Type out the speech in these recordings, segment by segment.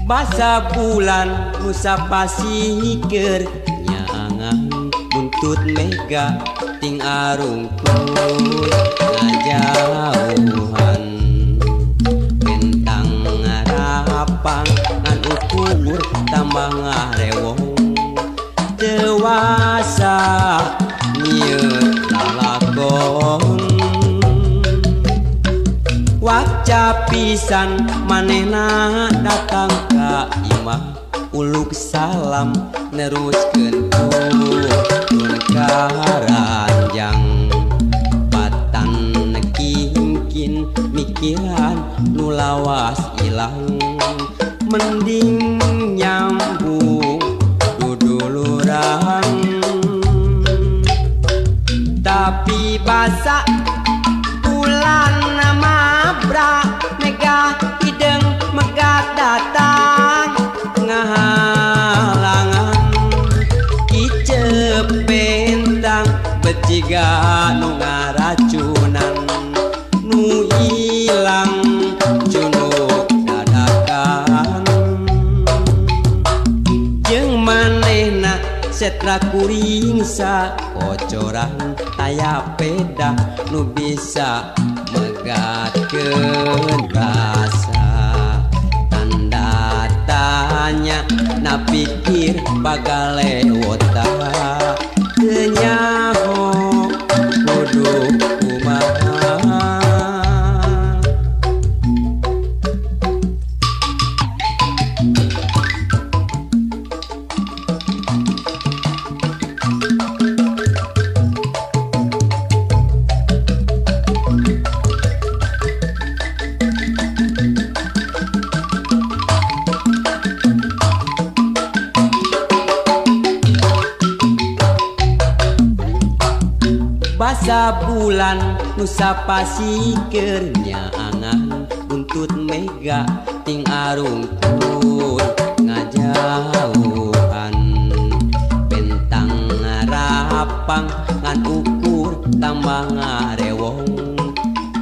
Basa bulan nusa pasikeur nyaangan buntut mega ting arungkul ngajauhan bentang ngarapang ngan ukur tambah ngarewong dewasa nyieun lalakon waca pisan manehna datang ka imah uluk salam neruskeun turun ka ranjang patan kingkin mikiran nu lawas ilang mending nyambung duduluran tapi basa bulan mabra mega hideng megat datang ngahalangan kicep bentang beciga nu ngaracunan nu ilang cunuk dadakan jeung manehna setra kuring sakocoran taya peda nu bisa megatkeun rasa tanda tanya na pikir bagalewota teu nyaho kudu kumaha. Basa bulan nusa pasikeur nyaangan buntut mega ting arungkul ngajauhan bentang ngarapang ngan ukur tambah ngarewong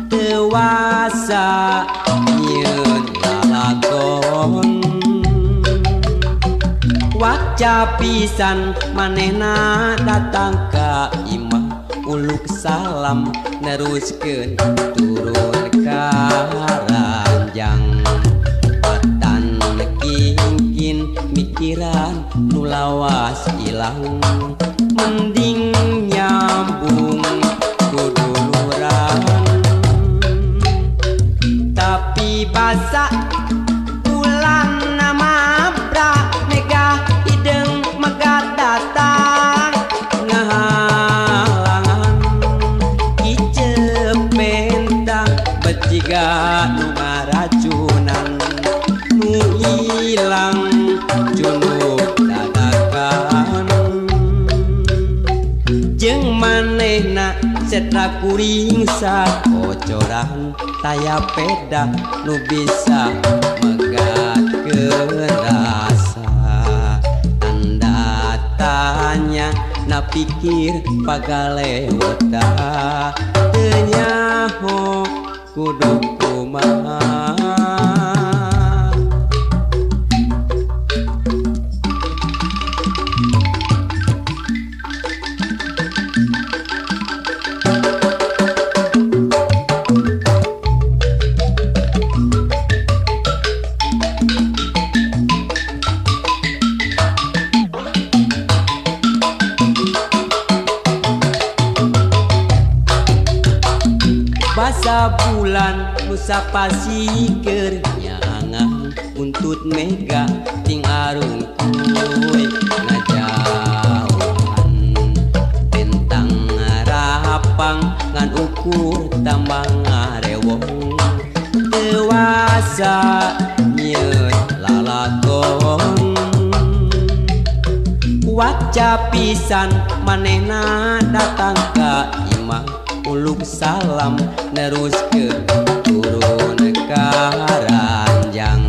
dewasa nyieun lalakon waca pisan manehna datang ka imah uluk salam neruskeun turun ka ranjang patan kingkin mikiran nu lawas ilang mending nyambung kuduluran tapi basa bulan mabra mega hideng megat datang ngahalangan kicep bentang beciga nu ngaracunan nu ilang cunuk dadakan jeung manehna setra kuring sakocoran taya peda nu bisa megatkeun rasa tanda tanya na pikir pagalewota teu nyaho kudu kumaha. Basa bulan nusa pasikeur nyaangan buntut mega ting arungkuy ngajauhan bentang ngarapang ngan ukur tambah ngarewong dewasa nyieun lalakon waca pisan manehna datang ka imah uluk salam neruskeun turun ka ranjang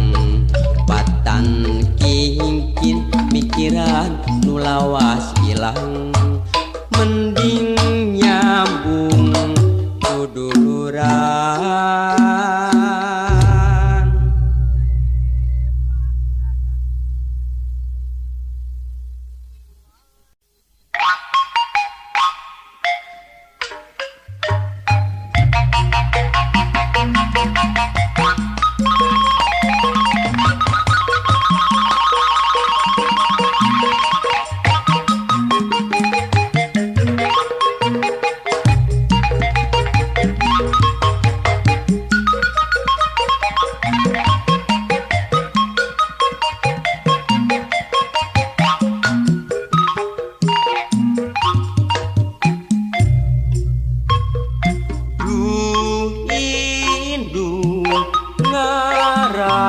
patan kingkin mikiran nu lawas ilang mending nyambung kuduluran.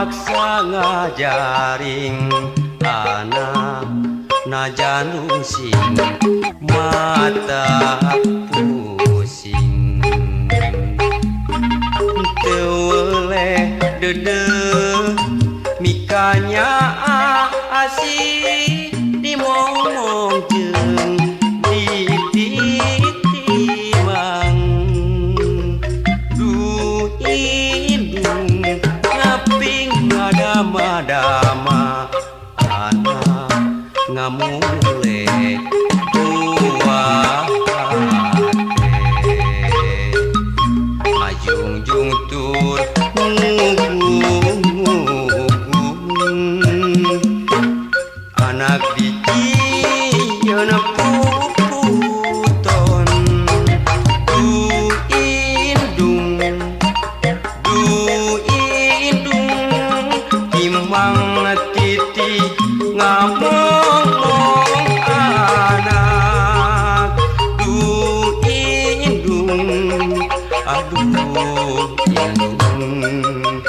Ngaraksa ngajaring anak najan rungsing mata pusing teu weleh deudeuh mikanya asih dimomong jeung dititimang duh indung ngaping ngadama-dama anak ngamule buah hate ngajungjung tur anak dijieun puputon duh indung timang titi ngamong anak duh indung aduh indung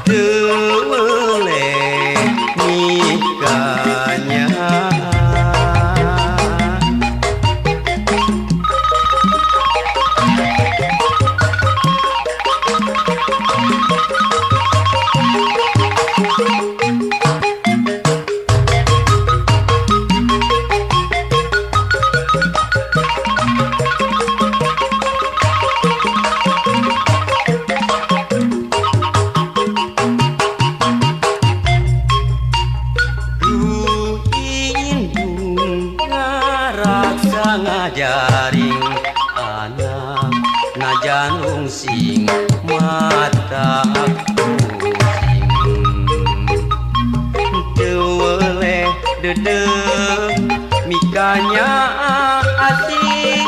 teu weleh nikahnya. Ngajaring anak najan rungsing mata pusing teu weleh deudeuh mikanya asih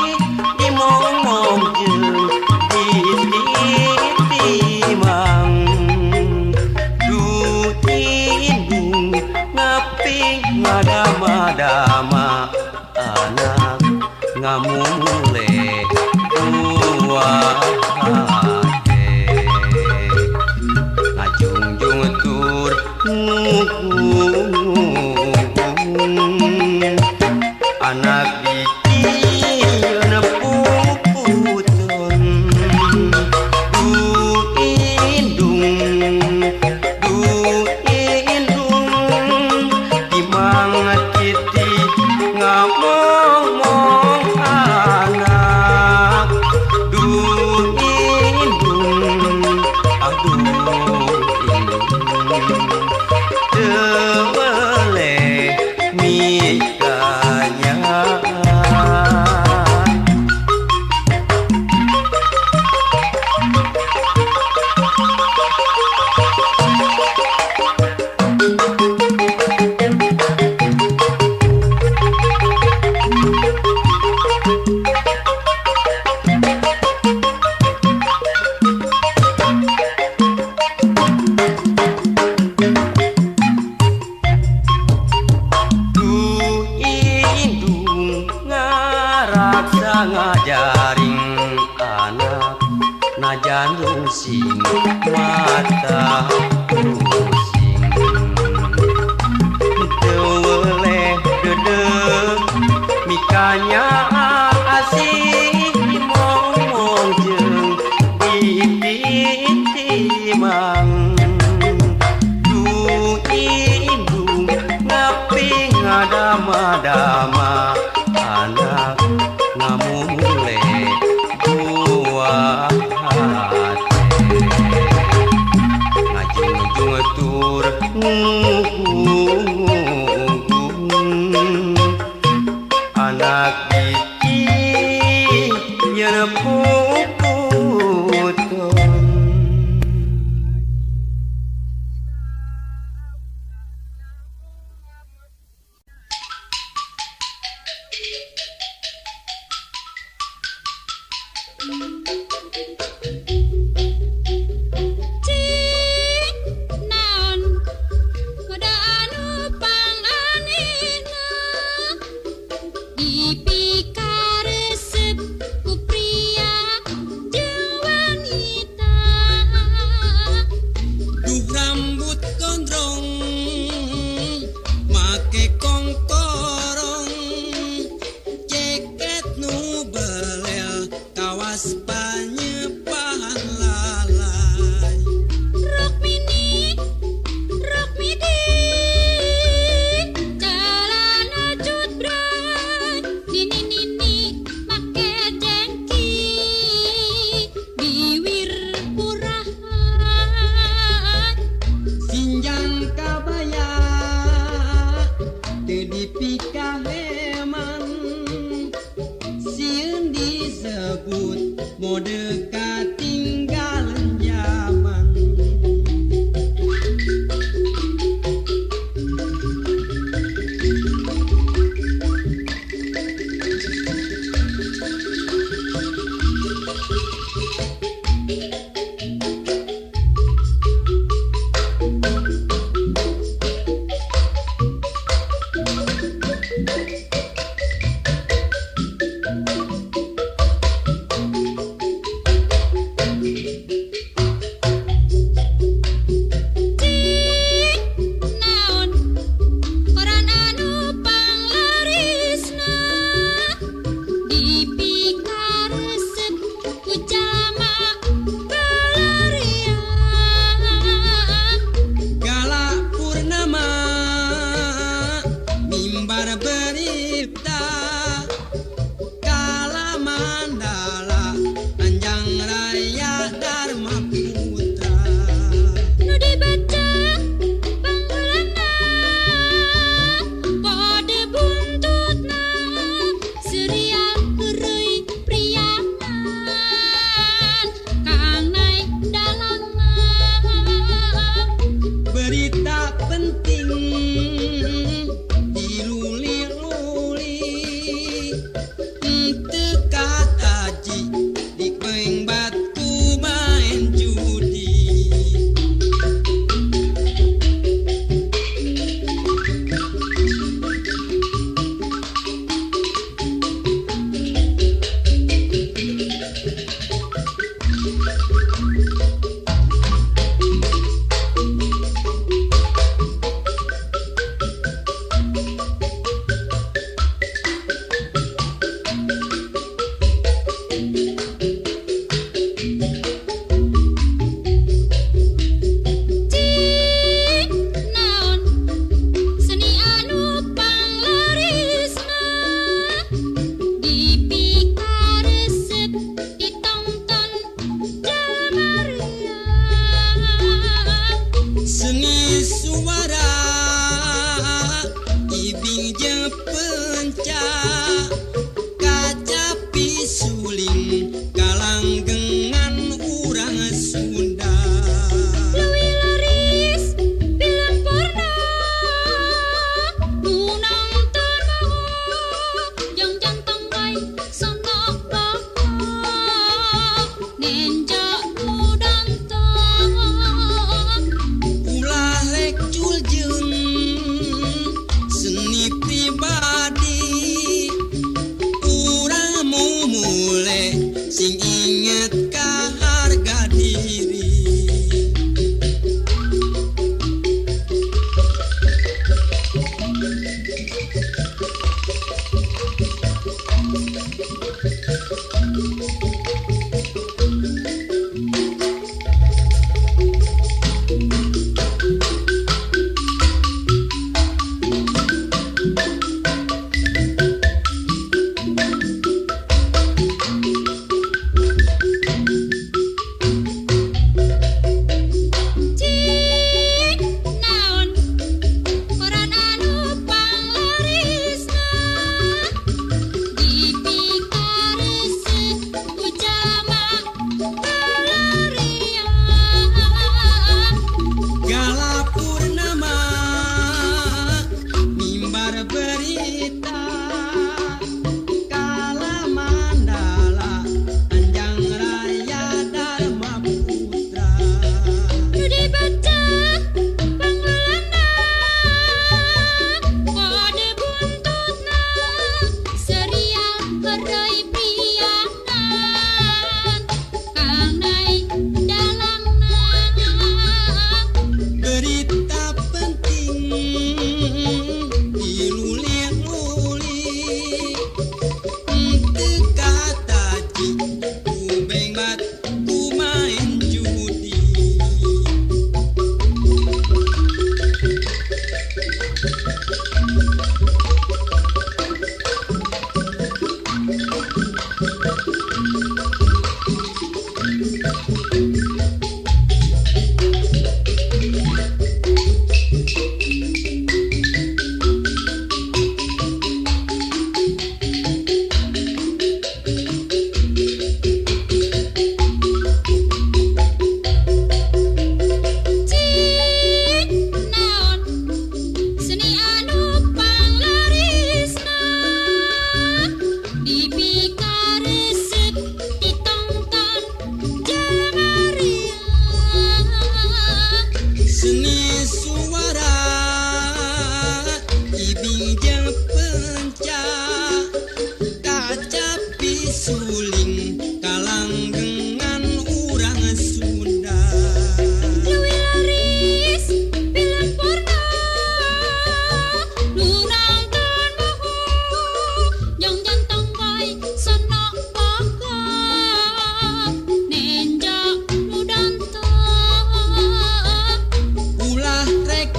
dimomong jeung dititimang duh indung ngaping ngadama-dama anak ngamule buah hate ngajungjung tur ngugung anak dijieun puputon duh indung timang titi ngamong anak duh indung aduh indung teu weleh mikanya. Ngajaring anak najan rungsing mata pusing teu weleh deudeuh mikanya asih dimomong jeung dititimang duh indung ngaping ngadama-dama anak ngamule buah hate ngajungjung tur ngugung anak dijieun puputon. Cik, naon?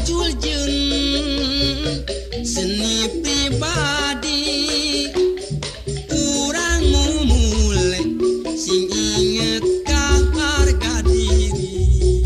muncul jeung seni pribadi urang mumule sing inget ka harga diri.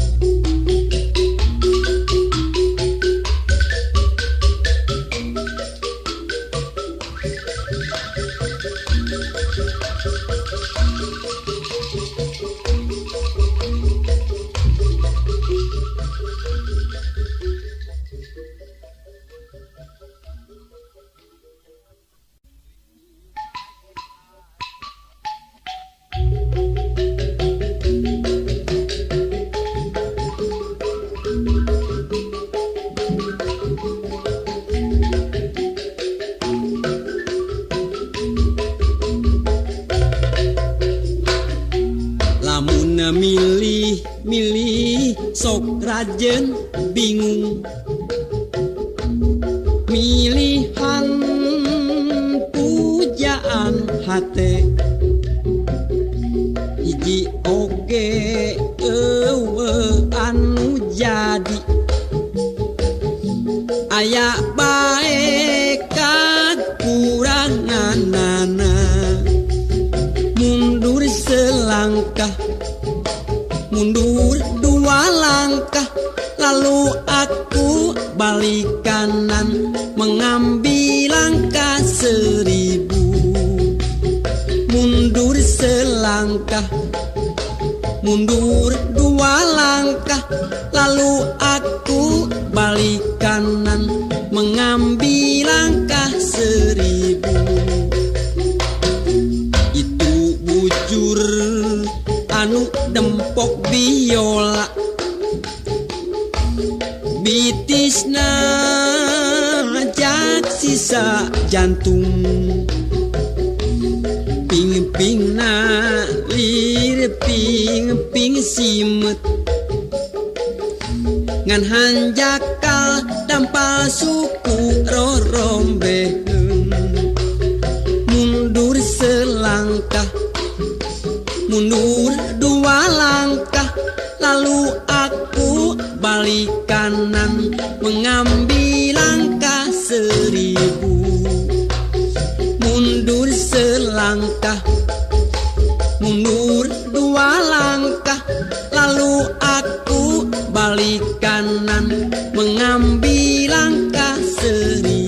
Lamun milih-milih sok rajen bingung, milihan pujaan hate hiji oge eueuh anu jadi aya bae kakuranganana. Mundur selangkah, mundur dua langkah, lalu aku balik kanan mengambil langkah 1000. Mundur selangkah, mundur dua langkah, lalu aku balik kanan mengambil langkah 1000. Itu bujur anu dempok biola, bitisna jak sisa jantung, ping-pingna lir ping-ping simet, ngan hanjakal dampal suku rorombeheun. Mundur selangkah, mundur dua langkah, lalu aku balik kanan mengambil langkah 1000. Mundur selangkah, mundur dua langkah, lalu aku balik kanan mengambil langkah 1000.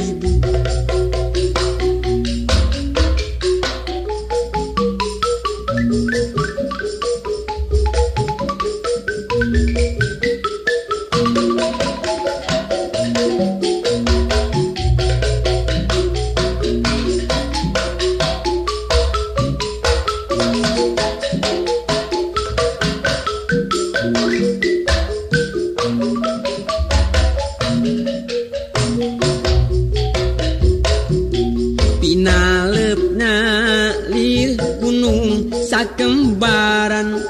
Pinalepna lir gunung sakembaran,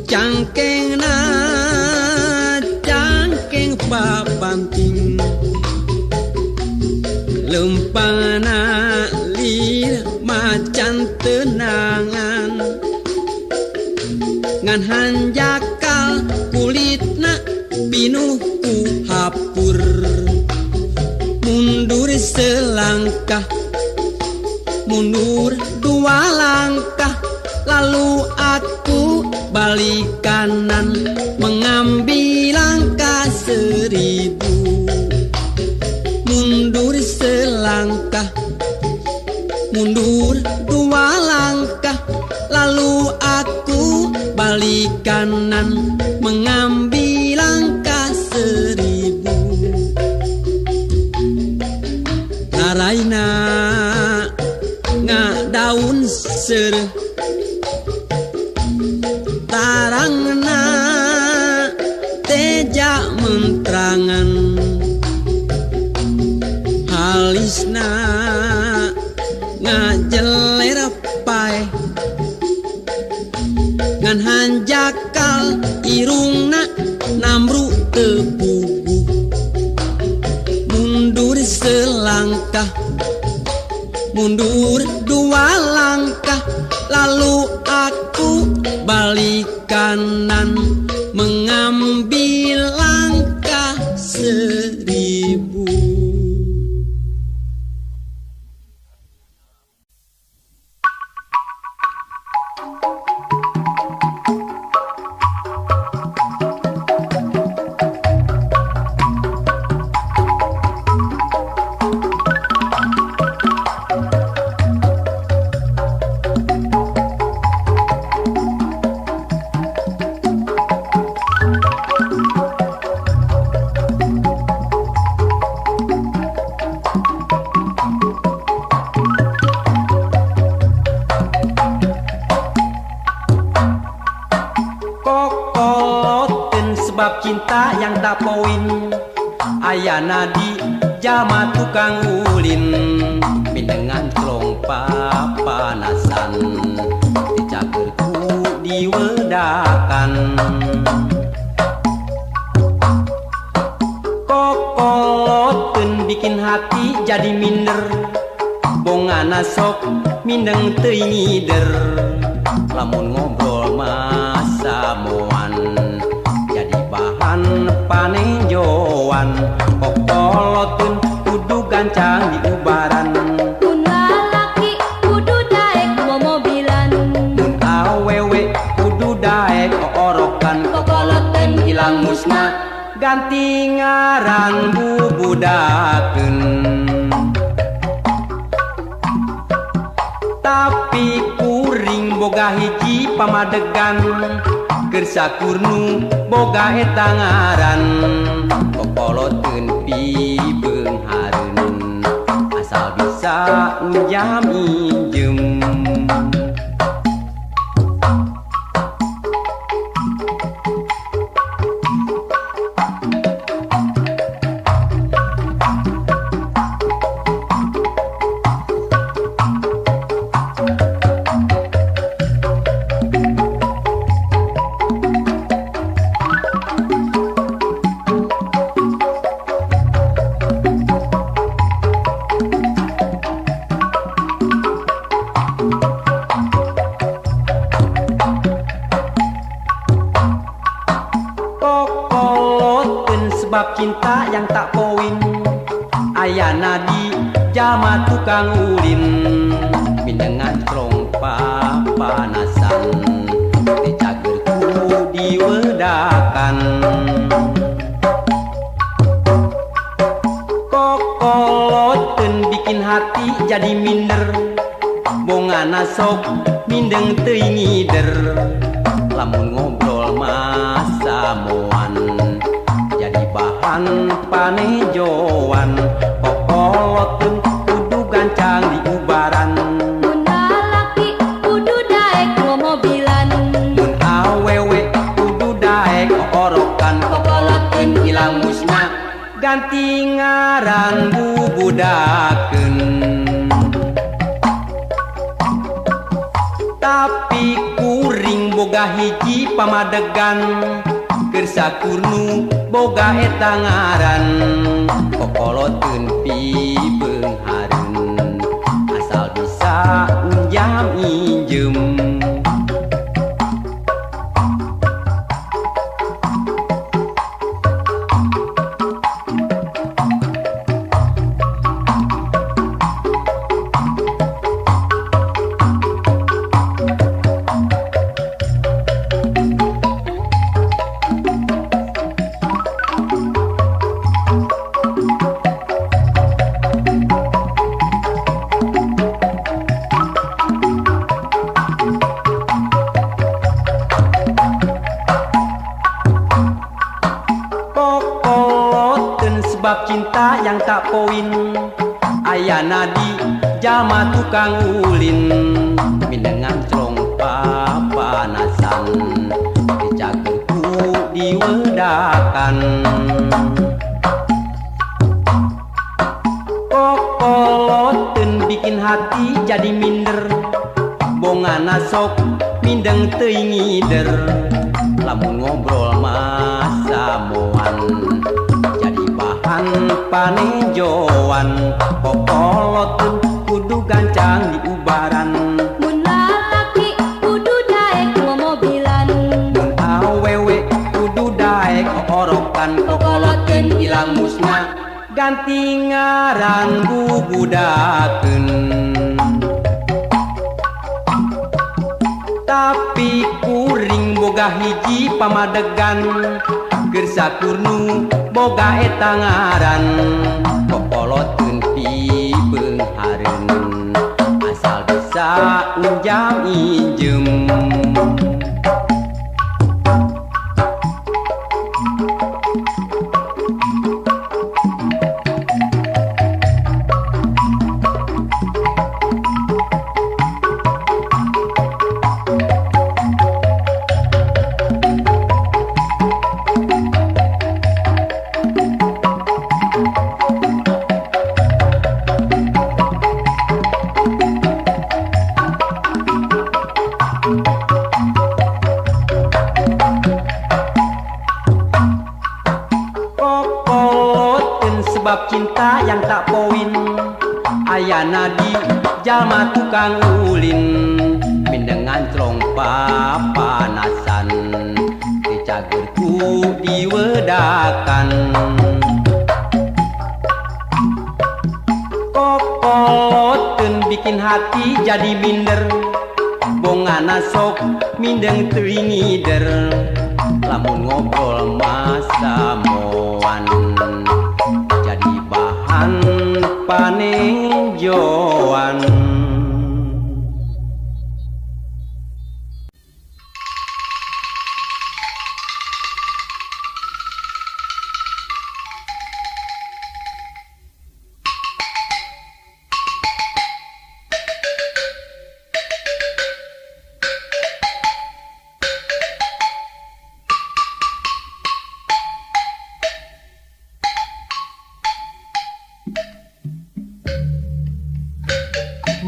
cangkengna cangkeng papanting, lempangna lir macan tenangan, ngan hanjakal kulitna pinuh ku hapur. Mundur selangkah, mundur dua langkah, lalu aku balik kanan mengambil langkah 1000. Mundur selangkah, mundur dua langkah, lalu aku balik kanan mengambil langkah 1000. Taraina ngadaun seureuh, tarangna teja mentrangan, halisna ngajeler paeh, ngan hanjakal irungna namru teu puguh. Mundur selangkah, mundur dua langkah, lalu aku balik kanan mengambil langkah. sebab cinta yang tak poin. Ayana di jama tukang ulin, mindengan clong papanasan, dicager ku diwedakan. Kokoloteun bikin hati jadi minder, bongana sok mindeng teuing ngider. Lamun ngobrol masamoan jadi bahan panenjoan. Kokoloteun kudu gancang diubaran, mun lalaki kudu daek momobilan, mun awewe kudu daek oorokan. Kokoloteun hilang musnah ganti ngaran bubudakeun. Tapi kuring boga hiji pamadegan, keur sakurnu boga eta ngaran. Kokoloteun pibeunghareun, asal bisa njam injem. Kokoloteun sebab cinta yang tak poin. Ayana di jama tukang ulin, mindengan clong papanasan, dicager ku diwedakan. Kokoloteun bikin hati jadi minder, bongana sok mindeng teuing ngider. Lamun ngobrol masamoan jadi bahan panejoan. Kokoloteun kudu gancang diubaran, mun lalaki kudu daek momobilan, mun awewe kudu daek oorokan. Kokoloteun hilang musnah ganti ngaran bubudakeun. Tapi kuring boga hiji pamadegan, keur sakurnu boga eta ngaran. Kokoloteun pibeunghareun, asal bisa njam injem. Kokoloteun sebab cinta yang tak poin. Ayana di jama tukang ulin, mindengan clong papanasan, dicager ku diwedakan. Kokoloteun bikin hati jadi minder, bongana sok mindeng teuing ngider. Lamun ngobrol masamoan jadi bahan panenjoan. Kokoloteun kudu gancang diubaran, mun lalaki kudu daek momobilan, mun awewe kudu daek oorokan. Kokoloteun hilang musnah ganti ngaran bubudakeun. Tapi kuring boga hiji pamadegan, keur sakurnu boga eta ngaran. Kokoloteun pibeunghareun, asal bisa njam injem. Sebab cinta yang tak poin ayana di jalma tukang ulin mindeng nganclong papanasan teu cager ku diwedakan. Kokoloteun bikin hati jadi minder, bongana sok mindeng teuing ngider lamun ngobrol masamoan jadi bahan panenjoan.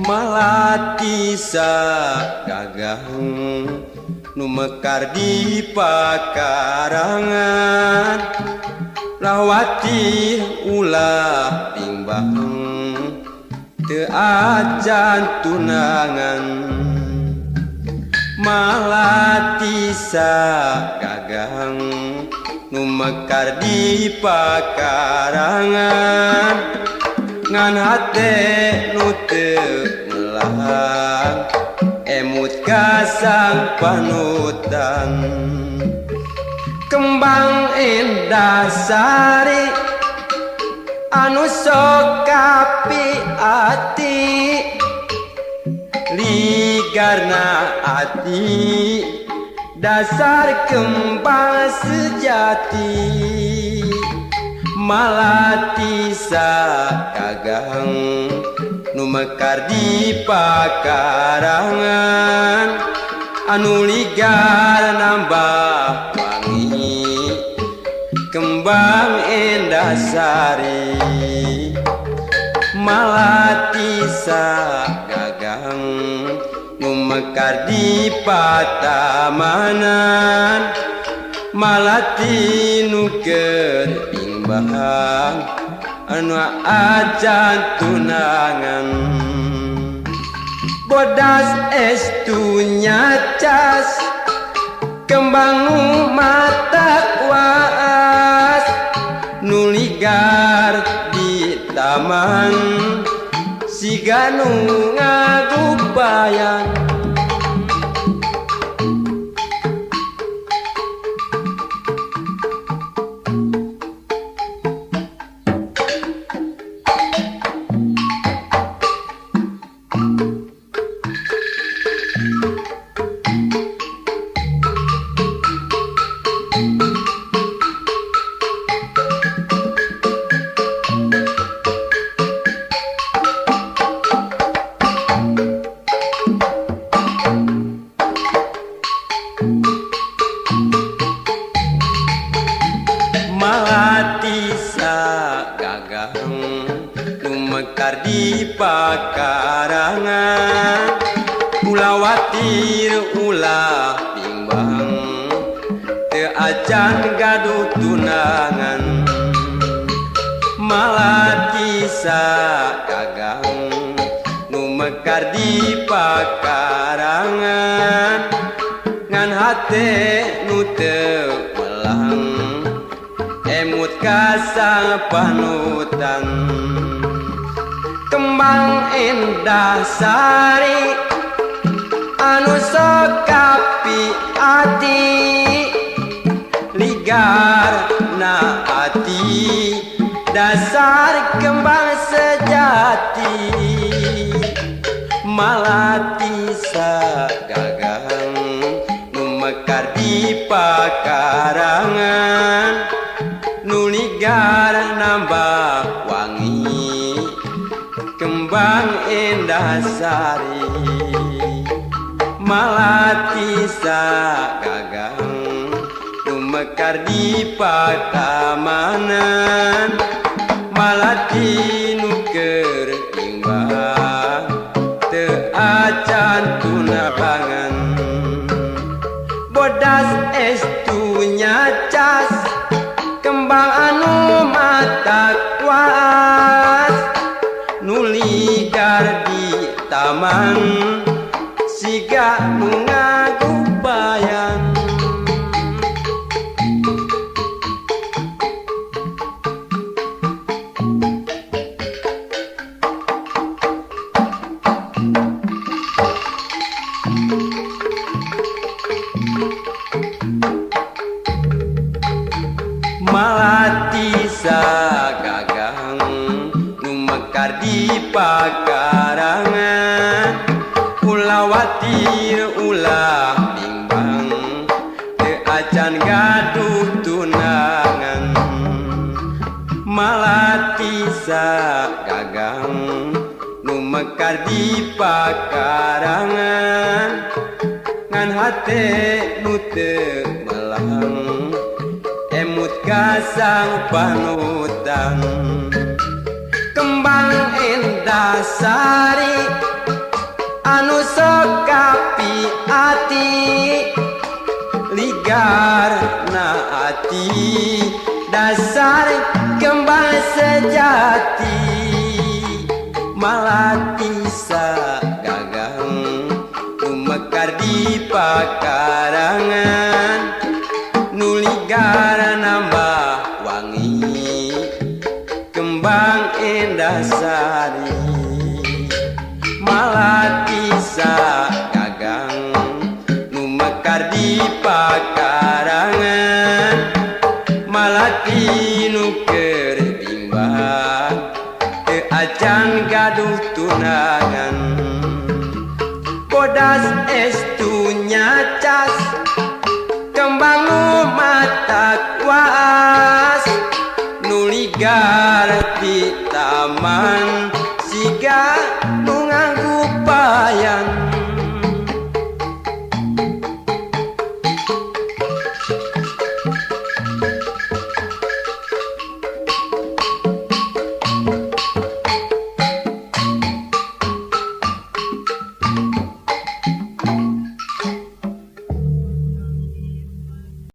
Malatisa gagang nu mekar di pakarangan, lawati ulah bimbang teu acan tunangan. Malatisa gagang nu mekar di pakarangan, ngan hate nu teu melang emut ka sang panutan. Kembang indah sari anu sok kapi ati, ligarna ati dasar kembang sejati. Malatisa gagang nu mekar di pakarangan, anu ligar nambah wangi kembang endah sari. Malatisa gagang nu mekar di patamanan, malati nu keur bimbang anu acan tunangan. Bodas estu nyacas kembang nu mata waas, nu ligar di taman siga nu ngagubayan. Malatisa gagang nu mekar di pakarangan, ulah watir ulah bimbang teu acan gaduh tunangan. Malatisa gagang nu mekar di pakarangan, ngan hate nu teu melang emut ka sang panutan. Kembang endah sari anu sok kapi ati, ligar na ati dasar kembang sejati. Malatisa gagang nu mekar di pakarangan, nu ligar nambah wangi kembang endah sari. Malatisa gagang nu mekar di patamanan, malati nu keur bimbang teu acan tunangan. Bodas estu nyacas kembang anu mata kuas, taman siga nu ngagubayan. Malati sagagang nu mekar di pakarangan, ulah watir ulah bimbang teu acan gaduh tunangan. Malati sagagang nu mekar di pakarangan, ngan hate nu teu melang emut kasang panutan. Kembang endah sari anu sok kapi ati, ligar na ati dasar kembang sejati. Malati sagagang nu mekar di pakarangan, nu ligar nambah wangi kembang endah sari. Malati sagagang nu mekar di pakarangan, malati nu keur bimbang teu acan gaduh tunangan. Bodas estu nyacas kembang nu matak waas, nu ligar di taman